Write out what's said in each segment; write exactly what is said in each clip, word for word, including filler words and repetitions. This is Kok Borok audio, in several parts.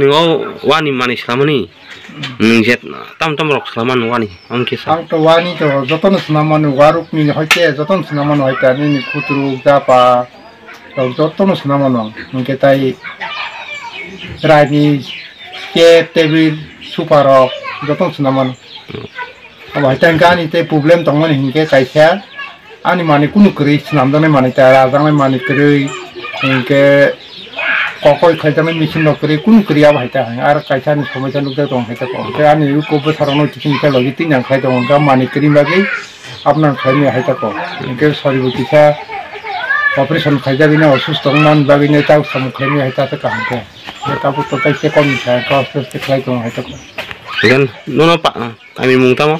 Nwng o wani manwi swlamani. Nwng je tam tam rok swlama nung wani, ang kisa. Ang to wani to jotono swnam mano, waruk ni hoite jotono swnam mano, hoite nini khutruk, japa rok jotono swnam mano. Hwnkhe tai raini chair, table, sofa rok jotono swnam mano. Hmm. Abo hai tang ani tei problem tongmani hinkhe kaisa ani manwi kunu kwrwi swnamjaknai manwi ta rajaknai manwi kwrwi hinkhe kokoi khaijaknai machine rok kwrwi kunu kwrwi abo hai ta hai aro kaisa ani somoi ta nukjak tongo hai ta kok hinkhe ani uko bwsarokno kiting khe logi twi nang khlai tongo hinkhe manwi kwrwi bagwi abono khlaimani hai ta kok hinkhe soribo kisa operation khaijagwi no osusto wngmani bagwi no ta samung khlaimani hai ta khe kaham khe tabuk to kaisa komni kha khe aste aste khlai tongo hai ta kok. Then nono pa Tamni mung tamo?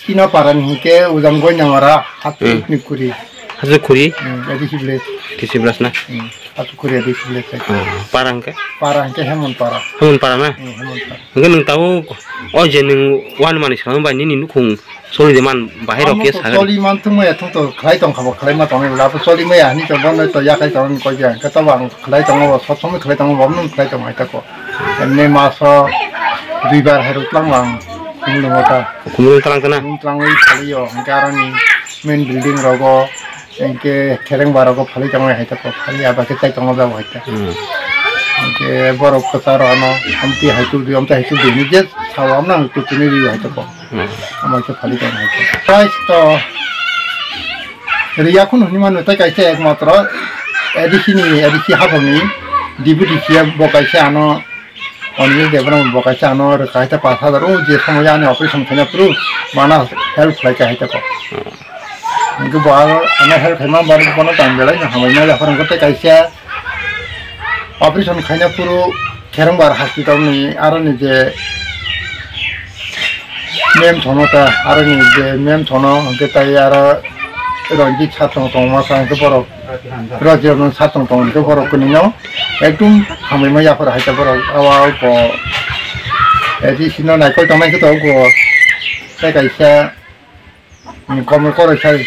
Chini para ni hinkhe Ujam Goinamara, Hatsuk Hmm. ni kuri. Hatsuk kuri? Hmm, A D C village. A D C village na? Hmm, Hatsuk kuri A D C village. Ah, para hinkhe? Para hinkhe Hemon para. Hemon para na? Hmm, Hemon para. Hinkhe nwng tamo o je nwng wani mani swkang bai nini nukhung soli de man bahai rok Amo khe to sagari. Soli man thung maya thung to khlai tong khabo khlai ma tong bla to soli maya hani to bono to yakai tong koi ya. Khe to bang khlai tong bo sob somoi khlai tong bo nwng khlai tong ai ta ko. Emni maso duibar hai rok tlang bang. Khumulwng o ta. Khumulwng tlang tana? Khumulwng tlang wi phali yo, hwnkhe aroni main building rogo, hwnkhe khereng ba rogo phali tongwi hai ta kok phali aba khe tai tongo jabo hai ta. Hmm. Hwnkhe borok kwcharo ano amtwi hai tubudi, amtwi hai tubudi hinwi je sao amno ang tubuni ri hai ta kok. Hmm. Amo khe phali tongwi hai ta. Price to riya khun hwnwi mano tei kaisa ekmatro A D C ni, A D C haphangni deputy C M bo kaisa ano Onil Debbarma bo kaisa ano rwkha hai ta pash hajar, o je somoy ani operation khaina phuru mana help khlai kha hai ta kok. Hwnkhe bo aro ano help khaima bar bono tang belai no hambai ma yaphar hwnkhe tei kaisa operation khaina phuru Kherengbar hospital ni aro ni je mem thono ta aro ni je mem thono hwnkhe tai aro Ranjit sir tong tong ma sa hwnkhe borok Rajirano satong tong hwnkhe borok kwnwino ekdum hambai ma yaphar hai ta borok awa bo A D C no naikol tongnai khe to bo tei kaisa, mm, Komol Koloi sai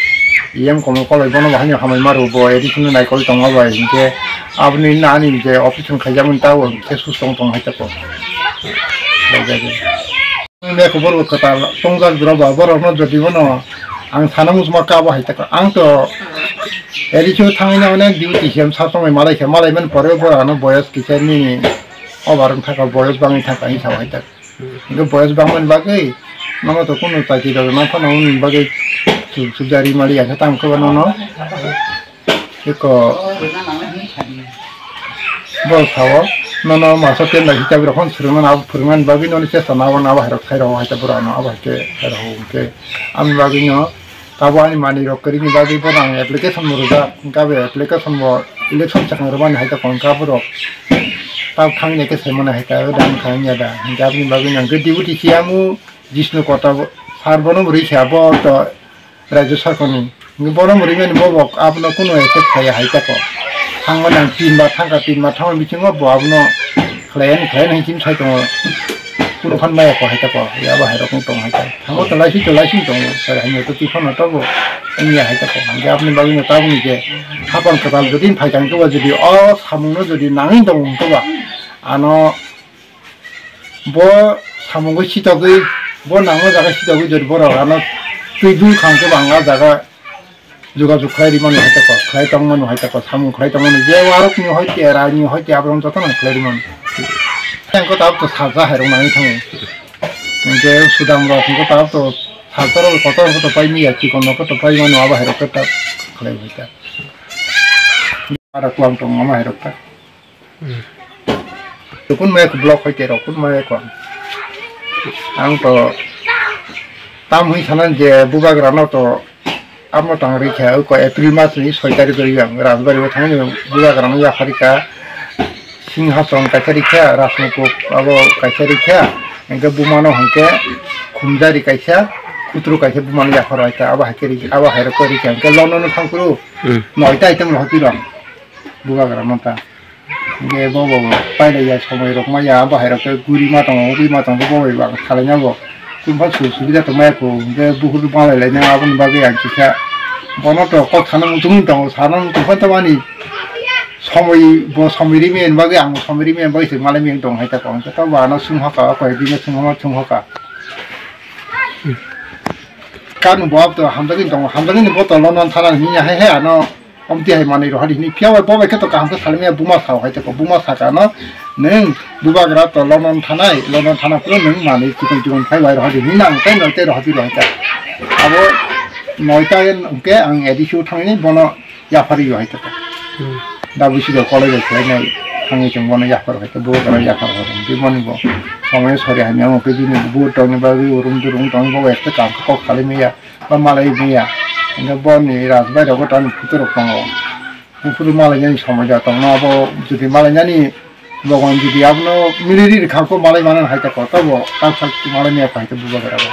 E M Komol Koloi bono bo haino hambai ma rw bo A D C no naikol tongma bai hinkhe aboni nani je operation khaijakmani ta bo khe sus tong tong hai ta ko. Mekhe borok kwtal tongjak jora ba borokno jodi bono ang sana muchungma kabo hai ta kha. Ang to A D C o thangwi na onek duty khe sa tongwi malai khe malai mani pore borok ano boyos kisa nini over wng thangkha, boyos bangwi thangkha hinwi sao hai ta kha. Hwnkhe boyos bangmani bagwi nono to kunu chakri rok nang phano wngmani bagwi chu-, chujari mali ya khe tamo khe bono no. Eko bo sao Nono masa ten bai hita bwrok phone swrwngmani, abo phwrwngmani bagwi noni chesta nabo nabo hairok khairok hai ta bwrano abo hai khe khairok hwnkhe. Aboni bagwino tabo ani manwi rok kwrwini bagwi bono ang application bo rwjak, hwnkhe abo application bo election swkang rwmani hai ta kongkha borok. Tab thangni khe saimani hai ta, abo dam kha wngya da, hwnkhe aboni bagwino hwnkhe duty siyamu Jisnu Kota bo, sar bono bo rikha bo to Rajya Sarkarni. Hwnkhe bono bo rimani bo bo abono kuno effect khaiya hai tako. Thangmani ang tin bar thangkha, tin bar thangma bisingo bo abono khlaiyani khlaiyani hinwi sai tongo. Kunu phan maya ko hai tako. Yabo hai rokno tong hai ta. Thango to laising to laising tongo. Sir hai to tiphano to bo wngya hai tako. Hwnkhe aboni bagwino tabukni je hapang kwtal jodi phai tang khe ba jodi o samungno jodi nangwi tongo hwnkhe ba ano Bo samungwi sitogwi, bo nangma jaga sitogwi jodi borok ano twi dul kha hwnkhe bo ang ah jaga jogajog khlai rimani hai tako, khlai tongmani hai tako, samung khlai tongmani je warokni hoite, raini hoite, aborok jotono khlai rimani. Hwnkhe tabuk to salsa hai rok nangwi thango. Hwnkhe sudam rok hwnkhe tabuk to salsa rok kotor hwnkhe to pai manya, chikon rok to pai mano, abo hai rok khe ta khlai bai ta. Ara kuang tong ama hai rok ta. Kun maya ku block hoite rok, kun maya ku. Ang to tam hui sanan je bubagra no to amo tang ri kha, ko April mas ni soi tarik ri ang Rajbari o thang ni bubagra no ya hari ka Singhason kaisa ri kha, Rasmukuk abo kaisa ri kha, engke buma no hangke Khumjari kaisa, Khutru kaisa buma no ya hari ka abo hai ke ri, abo hai rok ri kha, engke London no thang kuru, Hmm. Noi ta item ro hoti rong bubagra no ta. Hingke bo bo pailaiya somoi rok maya, bo hai rok khe guri ma tongo, ugui ma tongo, bo bai ba khalai nya bo. Chwng pha su subida tong maya kho, hingke buhur malai lai nang aboni bagwi ang kisa. Bono to kok sana muchung tongo, sana muchung phan tamani somoi bo somoi ri men bagwi ang somoi ri men bagwi se malai men tong hai ta kong. Ta bo ano sung hoka, koi bini sung hoka, sung hoka. Kanu bo to hamjagwi tongo, hamjagwi ni bo to London thana ni hai hai ano. Omti hai manwi rohadi hini phiya bai bo bai khe to kaham khe salimya buma sao hai toko buma saka no nwng bubagra to London thanai London thana phuru nwng manwi chikon chikon khai bai rohadi hini nang tei noi tei rohadi rohai ta abo noi ta hwnkhe ang A D C o thangwi bono yaphari rohai toko da busi do college o khlai nai thangwi chwng bono yaphar hai ta bubagra yaphar hai ta bimani bo somoi sori hamya wngkhe bini bo tongni bagwi urum durum tong bo ekta kam kok salimya. Ba malai maya. Hingke boni rajbai rogo tani photo rok tongo. Buphuru malai nani somoi da tongma abo jodi malai nani logon jodi abono miliri rikha ko malai mano hai ta kota bo tak sak malai maya hai ta bubagra bo.